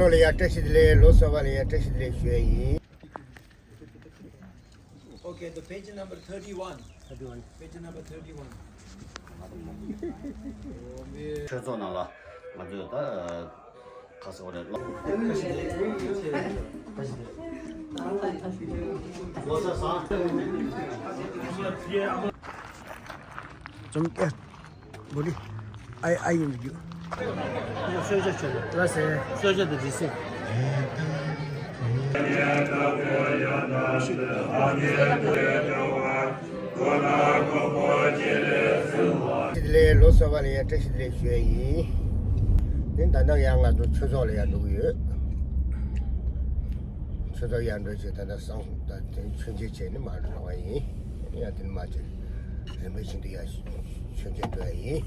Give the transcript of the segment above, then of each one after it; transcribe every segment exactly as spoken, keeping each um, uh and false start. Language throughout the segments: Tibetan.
ལོ་ལ་ཡ་བཀྲ་ཤིས་བདེ་ལེགས། ལོ་གསར་པ་ལ་ཡ་བཀྲ་ཤིས་བདེ་ལེགས་ཞུ་ཡ་ཡིན། Okay, the page number thirty-one. Thirty-one. Page number thirty-one. ཆོས་ཚོགས་ནང་ལ་ང་ཚོས་ད་ཁ་སོ་རེད། ལོ་གསར་བཟང་། ཅུང་ཀེ། བོ་ལི། ཨའི་ཨའི་ཡིན་རྒྱུ། གསོལ་ཇ་ཆོད། ལ་སེ། གསོལ་ཇ་དང་དྲི་ཟས། ལོ་གསར་པ་ལ་ཡ་བཀྲ་ཤིས་བདེ་ལེགས་ཞུ་ཡ་ཡིན། དེ་ད་ལྟ་ཡང་ང་ཚོ་ཆོས་ཚོགས་ལ་ཡ་འགྲོ་གི་ཡོད། ཆོས་ཚོགས་ཡར་འགྲོ་བྱས་ད་ལྟ་སང་ད་དེ་མཆོད་མཇལ་བྱས་ནས་མར་འགྲོ་བ་ཡིན། ཡ་དེ་ནས་མ་བྱས་རིམ་པ་བཞིན་དུ་ཡ་མཆོད་མཇལ་འགྲོ་ཡ་ཡིན།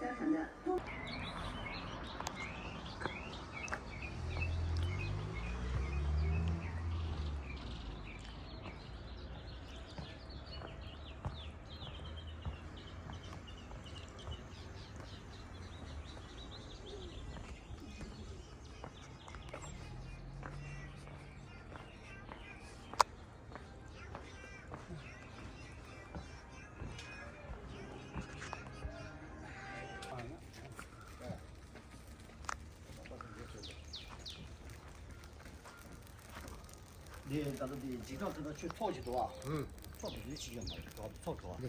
ད་ལྟ། འདི་ད་ལྟ་འདི་འཇིགས་སྐྲག་དེ་དག་ཆོས་ཚོགས་ཀྱི་འདུག་ཨ། ཚོགས་དེ་འདྲ་ཞིག་ཡོད་མ་རེད། ཚོགས་འགྲོ་ཨ།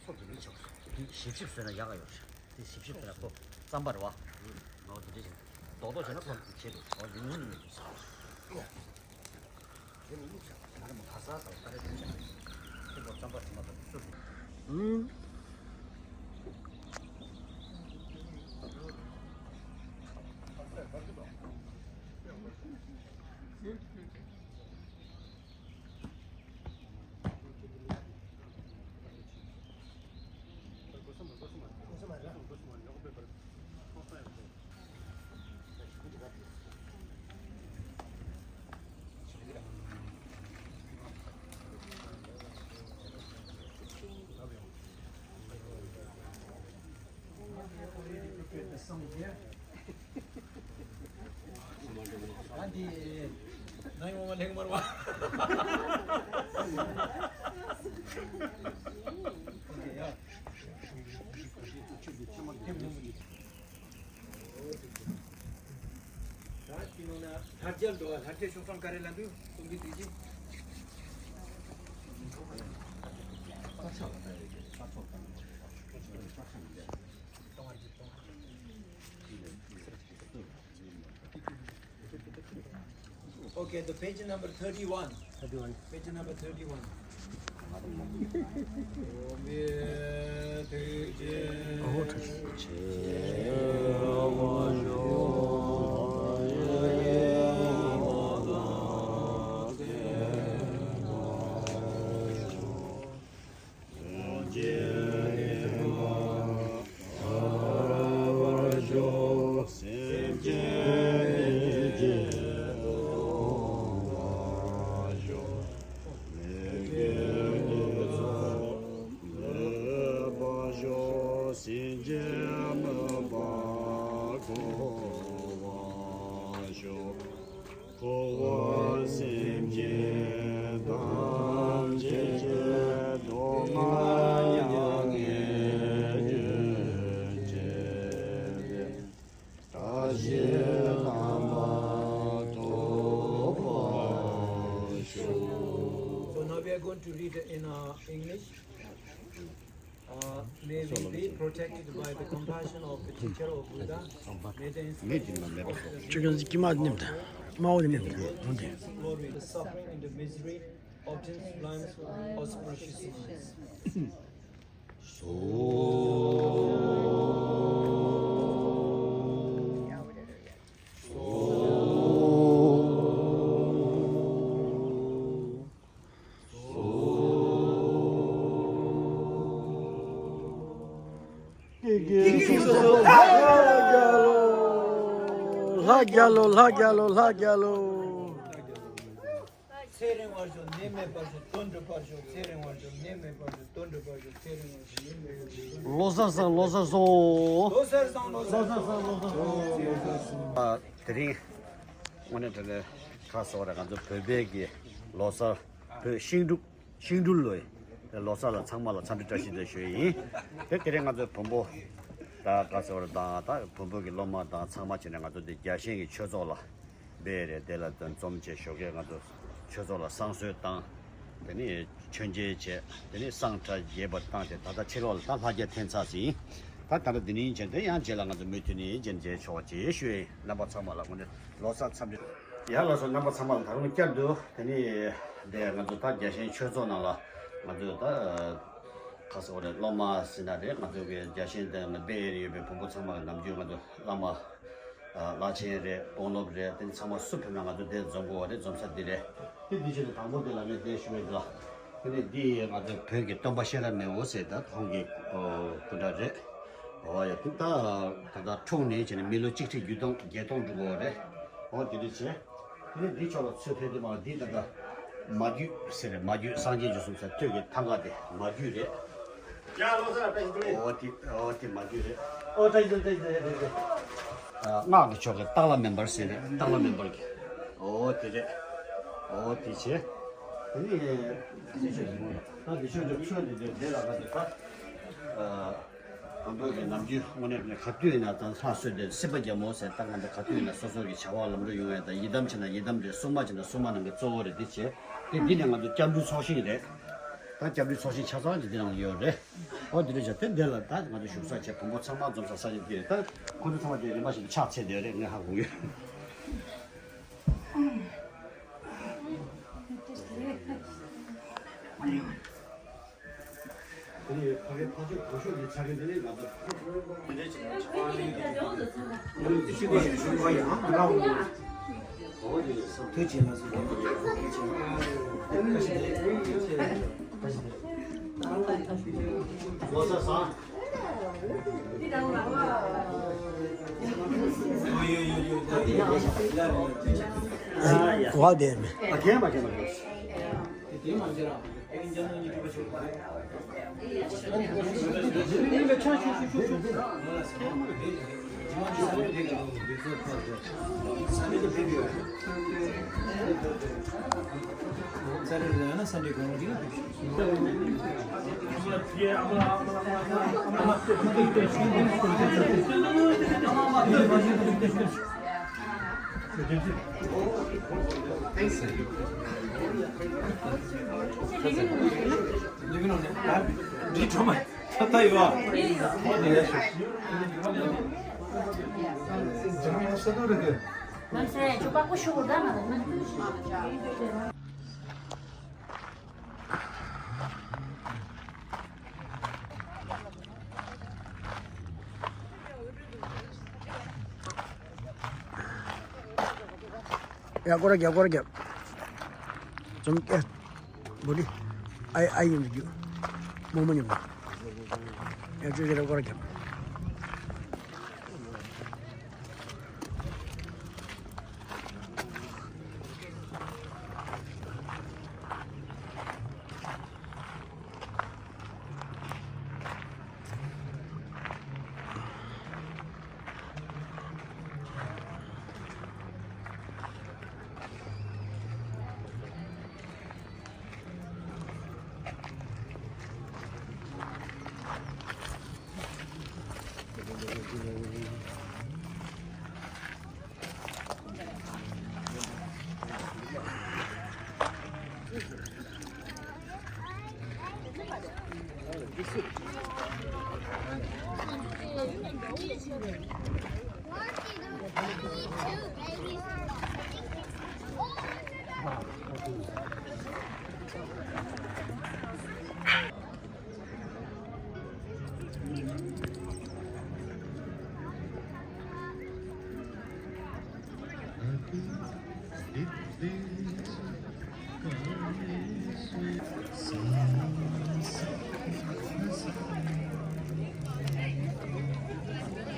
ཚོགས་དེ་འདྲ་ཆགས་སོང་། འདི་ཞིབ་ཞིབ་བཟོས་ན་ཡག་ག་ཡོད་རེད། འདི་ཞིབ་ཞིབ་བཟོས་ན་ཁོ་རྩམ་པ་རེད་བ། ཨོ་དེ་འདྲ་ཞིག་རྡོག་རྡོག་བྱས་ན་ཁོ་བྱེད་འདུག་ཨོ་ཉུང་ཉུང་ཉུང་ཉུང་ཟ། ད་ཁྱི་ནང་ན་ལྷ་རྒྱལ་འགྲོ་བ། ལྷ་རྒྱལ་ཤོག་གྲངས་ག་རེ་ལ་འདུག་གསུང་གི་དུས་ཀྱི། Okay, the page number thirty-one. Thirty-one. Page number thirty-one. འཁོར་བ་སེམས་ཅན་ཐམས་ཅད་ཀྱི་སྡུག་བསྔལ་མྱང་ངེས་རྒྱུན་ཆད་དེ། བཀྲ་ཤིས་དམ་པ་ཐོབ་པར་ཤོག So now we are going to read in uh, English. Uh, may we be protected by the compassion of the teacher of Buddha. May the inspiration of the ཆོས་སྐྱོང་གི་དཀྱིལ་མ་ནེམ་ད། དམར་པོ་དེ་ནེམ་ད། འོན་ཏེ། Glory, the suffering and the misery of the blind or superstitious minds. So ལྷ་རྒྱལ་ལོ། ལྷ་རྒྱལ་ལོ། ལྷ་རྒྱལ་ལོ། ལྷ་རྒྱལ་ལོ། ཚེ་རིང་བར་ཤོག་ནད་མེད་པར་ཤོག་དོན་འགྲུབ་པར་ཤོག་ཚེ་རིང་བར་ཤོག་ནད་མེད་པར་ཤོག་དོན་འགྲུབ་པར་ཤོག་ཚེ་རིང་བར་ཤོག་ནད་མེད་པར་ཤོག་ལོ་གསར་བཟང་། ལོ་གསར་བཟང་། ལོ་གསར་བཟང་། ལོ་གསར་བཟང་། ལོ་གསར་བཟང་། ལོ་གསར་བཟང་། དེ་རིང་དངོས་གནས་དྲང་གནས་ཁ་གསོ་བ་ར་ང་ཚོ་བོད་པའི་གི་ལོ་གསར། བོད་ཤིང་འབྲུག་ཤིང་འབྲུག་ལོའི་ལོ་གསར་ལ་ཚང་མ་ལ་འཚམས་འདྲི་བཀྲ་ཤིས་བདེ་ལེགས་ཞུ་ཡི་ཡིན། དེ་དེ་རིང་ང་ཚོའི་བོན་པོ་ད་ག་ཟེར་བ་དང་ད་བོན་པོ་གི་སློབ་མ་དང་ཚང་མ་བྱས་ནས་ང་ཚོ་འདི་རྒྱལ་ཞེན་གྱི་ཆོས་ཚོགས་ལ་འབད་རེད། དེ་ལ་འཛོམས་བྱས་ཞོགས་ཀས་ང་ཚོ་ཆོས་ཚོགས་ལ་བསང་གསོལ་བཏང་། དེ་ནས་མཆོད་མཇལ་བྱས། དེ་ནས་བསང་ཁྲ་རྒྱས་པ་བཏང་སྟེ་ད་ལྟ་ཕྱི་ལོགས་ལ་ད་ལྷ་རྒྱལ་འཐེན་ཚར་ཟིན། ད་ད་ལྟ་འདི་ནས་བྱས་ཏེ་ཡང་རྗེས་ལ་ང་ཚོ་མུ་མཐུད་ནས་རྗེས་མཇལ་ཆོག་པ་བྱེད་ཞུ་ཡི། རྣམ་པ་ཚང་མ་ལ་དངོས་གནས་ལོ་གསར་འཚམས་འདྲི། ཡ་ལགས་སོ། རྣམ་པ་ཚང་མ་ལ་ད་རུང་བསྐྱར་དུ་དེ་ནས་དེ་ང་ཚོ་ད་རྒྱལ་ཞེན་ཆོས་ཚོགས་ནང་ལ་ང་ཚོ་ད་ཁ་གསོ་རེད། སློབ་མ་ཟེར་ན་རེད། ང་ཚོ་གི་རྒྱལ་ཞེན་དེ་ནང་འབད་ཡོད་པའི་བོན་པོ་ཚང་མ་ལ་ནམ་རྒྱུན་ང་ཚོ་བླ་མ་བླ་ཆེན་རེད། དཔོན་སློབ་རེད། དེ་ཚང་མ་སུ་ཕེབས་ན་ང་ཚོ་དེ་འཛོམས་དགོས་པ་རེད། འཛོམས་ས་འདི་རེད། དེ་འདི་བྱས་ནས་དང་པོ་དེ་ལ་ངས་དེ་ཞུ་བའི་འདི་ལ། དེ་ནས་འདི་ང་ཚོ་བོད་ཀྱི་སྟོན་པ་གཤེན་རབ་མི་བོ་ཟེར་ད་ཁོང་གི་སྐུ་འདྲ་རེད། ཨོ་ཡ། དེ་ད་ད་ལྟ་འཁྲུངས་ནས་བྱས་ནས་མི་ལོ་གཅིག་ཁྲི་བརྒྱད་སྟོང་བརྒྱད་སྟོང་འགྲོ་གི་རེད། ཨོ་དེ་འདྲ་བྱས། དེ་ནས་འདི་ཕྱོགས་ལ་ཚུར་ཕེབས་དུས་མ་འདི་ད་ལྟ་མ་རྒྱུད་ཟེར་རེད། མ་རྒྱུད་སངས་རྒྱས་རྒྱུ་གསུམ་ཟེར་སྟོད་ཀྱི་ཐང་ག་དེ་མ་རྒྱུད་རེད། ཡ་ལོ་སར་བཀྲ་ཤིས་བདེ་ལེགས། ཨོ་དེ་ཨོ་དེ་མ་རྒྱུད་རེད། ཨོ་བཀྲ་ཤིས་བདེ་ལེགས། བཀྲ་ཤིས་བདེ་ལེགས། ཨ་སྔགས་ཀྱི་ཕྱོགས་ཀྱི་སྟག་ལྷ་མེ་འབར་ཟེར་རེད། སྟག་ལྷ་མེ་འབར་གྱི། ཨོ་དེ་རེད། ཨོ་དེ་བྱས། དེ་ནས་ད་འདི་ཕྱོགས་ཀྱི་ཚུལ་འདི་འདི་ལ་ང་ཚོ་ད་ཨ། བོན་པོ་གི་ནམ་རྒྱུན་དངོས་གནས་ནས་ག་དུས་ཡིན་ན་ད་ལྷ་གསོལ་ཏེ་སྲིད་པ་རྒྱལ་མོ་ཟེར། ད་ང་ཚོ་ག་དུས་ཡིན་ན་སོ་སོ་གི་བྱ་བ་ལམ་འགྲོ་ཡོང་ཡ་ད་ཡི་དམ་བྱས་ན་ཡི་དམ་རེད། སྲུང་མ་བྱས་ན་སྲུང་མ་རྣམས་ཀྱི་གཙོ་བོ་རེད། འདི་བྱས་ཏེ་འདི་ནས་ང་ཚོ་སྐྱབས་འགྲོའི་ཚོགས་ཞིང་རེད། ད་སྐྱབས་འགྲོའི་ཚོགས་ཞིང་ཆ་ཚང་གི་འདི་ནང་ཡོད་རེད། ཨོ་འདི་འདྲ་བྱས་ཏེ་འདི་ལ་ད་ང་ཚོ་བཞུགས་ས་བྱས་བོན་པོ་ཚང་མ་འཛོམས་ས་ས་ཆ་འདི་རེད། ད་ཁོ་ཚོ་ཚང་མ་དེ་རིམ་པ་བཞིན་དུ་ཕྱག་འཚལ་བསྡད་ཡོད་རེད། ངས་ཧ་གོ་ཡོད། ཡ་སྐོར་རྒྱབ། སྐོར་རྒྱབ། ཙུམ་ཀེ། བུ་ཌི། ཨའི་ཨའི་ཡིན་རྒྱུ། མོ་མོ་ཉོ། ཡ་ཅོ་ཅོ་ར་སྐོར་རྒྱབ།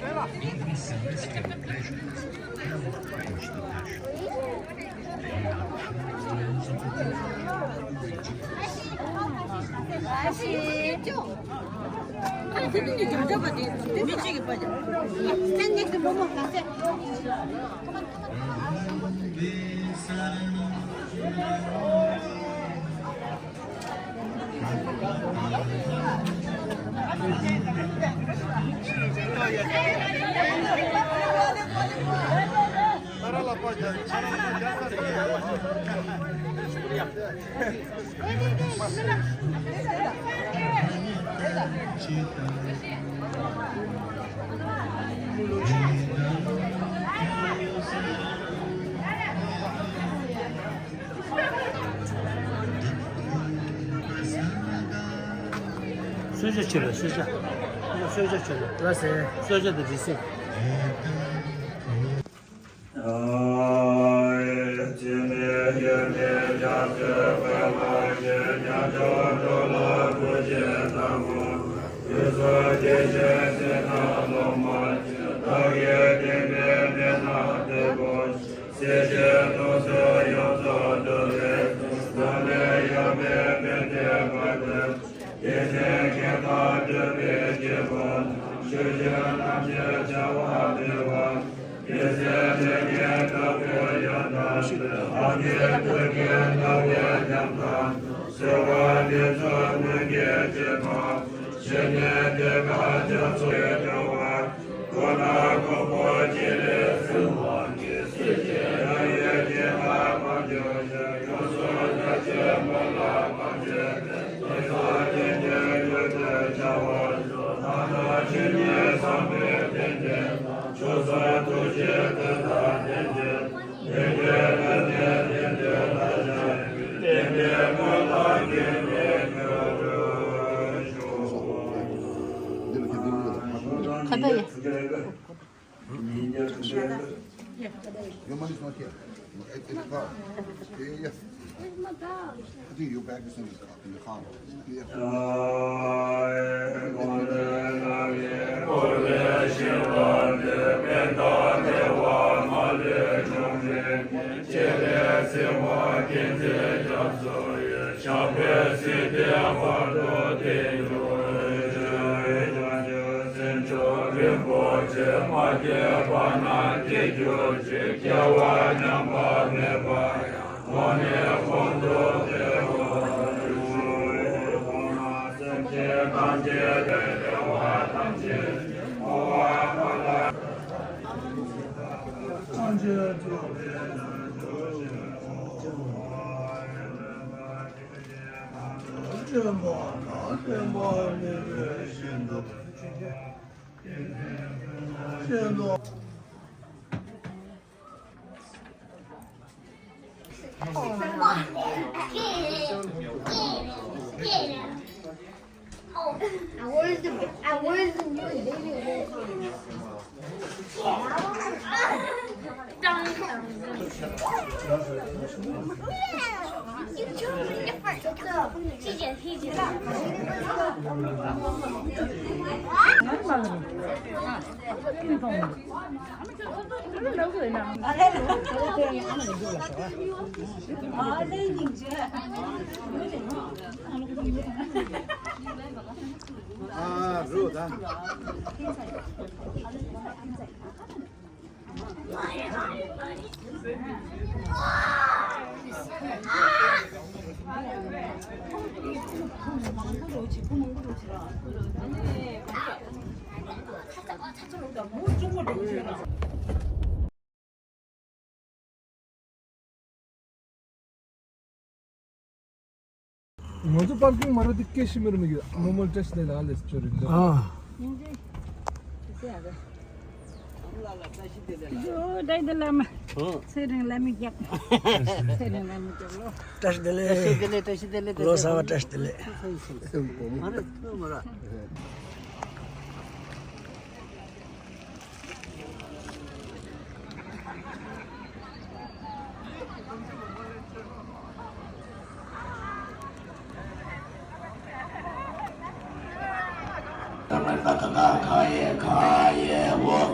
Every celestial pleasures have approached the passion. They are true friends of the deep. གསོལ་ཇ་ཆེ་ལ་གསོལ་ཇ། གསོལ་ཇ་ཆེ་ལ། ལ་སེ། གསོལ་ཇ་དང་དྲི་ཟེར། Your money is not here. It's, it's gone. Yeah, yeah. I think your bag is in the car. In the car. Yeah. ང་ཚོ་པར་ཀིང་མ་རག་དུས་སྐད་ཤེས་མི་རུང་མི་གི་ནོར་མལ་བཀྲ་ཤིས་བདེ་ལེགས་ལས་ཅོ་རེད་འདུག་ཨ། ཡོ་བདེ་ལེགས་བླ་མ། ཚེ་རིང་ལ་མི་རྒྱག་ཚེ་རིང་ལ་མི་རྒྱག་ལོ། བཀྲ་ཤིས་བདེ་ལེགས། བཀྲ་ཤིས་བདེ་ལེགས། བཀྲ་ཤིས་བདེ་ལེགས། ལོ་གསར་བ་བཀྲ་ཤིས་བདེ་ལེགས། མ་རེད་ཐུ་མ་ར། ད་ང་ད་ད་ད་ཁ་ཡེ་ཁ་ཡེ་འོ།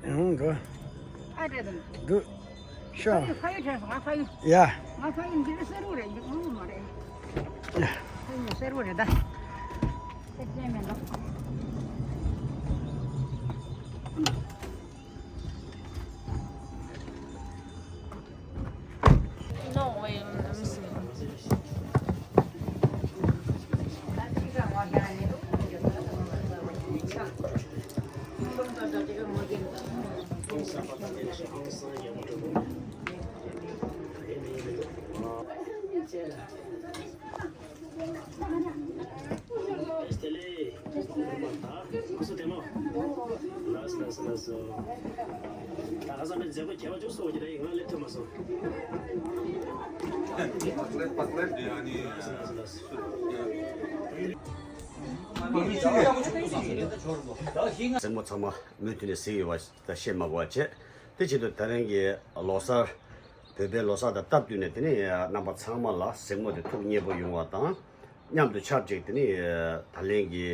ཡང་འགྲོ། ཨ་འདྲ་དང་། འགྲོ། ཤོག་ཕ་ཡུལ་ཕ་ཡུལ་དྲན་སོང་ང་ཕ་ཡུལ། ཡ། ང་ཕ་ཡུལ་འདི་ལ་ས་རུ་རེད། འདི་ངོ་མ་རེད། ཕ་ཡུལ་ས་རུ་རེད་ད། ས་ཆེན་མེད་འདུག No way, let me see. གཟིགས་མོ་ཚང་མ་མུ་མཐུད་ནས་གཟིགས་ཡོད་པ་དང་བཤད་མ་དགོས་པ་བྱས། དེ་བྱེད་དུས་ད་རིང་གི་ལོ་གསར། བོད་པའི་ལོ་གསར་དང་སྟབས་བསྟུན་ནས། དེ་ནས་རྣམ་པ་ཚང་མ་ལ་གཟིགས་མོ་དེ་ཐུགས་མཉེས་པོ་ཡོང་བ་དང་། མཉམ་དུ་ཆབས་ཅིག་དེ་ནས་ད་ལན་གྱི་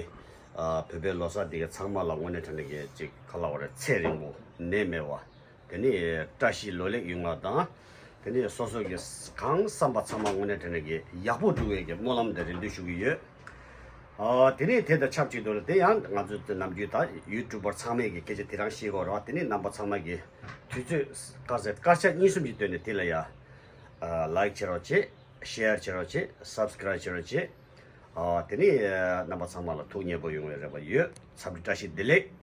ཨ་བོད་པའི་ལོ་གསར་འདི་ག་ཚང་མ་ལ་དངོས་གནས་དྲང་གནས་ཀྱི་ཅིག་ག་ལབ་དགོས་རེད། ཚེ་རིང་པོ་ནད་མེད་པ། དེ་ནས་བཀྲ་ཤིས་ལོ་ལེགས་ཡོང་བ་དང་། དེ་ནས་སོ་སོ་གི་གང་བསམ་པ་ཚང་མ་དངོས་གནས་དྲང་གནས་ཀྱི་ཡག་པོ་འགྲུབ་པའི་གི་སྨོན་ལམ་དེ་རེ་འདུན་ཞུ་གི་ཡོད། ཨ་དེ་ནས་དེ་དང་ཆབས་ཅིག་ཏུ་ལ་དེ་ཡང་ང་ཚོ་ནམ་རྒྱུན་ད་ཡུ་ཊུབ་པར་ཚང་མས་ཀྱི་སྐད་ཆ་དེ་རང་བཤད་དགོས་རེད་བ། དེ་ནས་རྣམ་པ་ཚང་མ་གི་དུས་ཚོད་དཀར་ཟས་དཀར་ཆ་གཉིས་གསུམ་གྱི་སྟོན་ནས་དེ་ལ་ཡ་ལའིཀ་བྱེད་རོགས་བྱེད། ཤེར་བྱེད་རོགས་བྱེད། སབ་སི་ཀ་རའིབ་བྱེད་རོགས་བྱེད། ཨ་དེ་ནས་རྣམ་པ་ཚང་མ་ལ་ཐུགས་མཉེས་པོ་ཡོང་བའི་རེ་བ་ཡོད། འཚམས་འདྲི་བཀྲ་ཤིས་བདེ་ལེགས།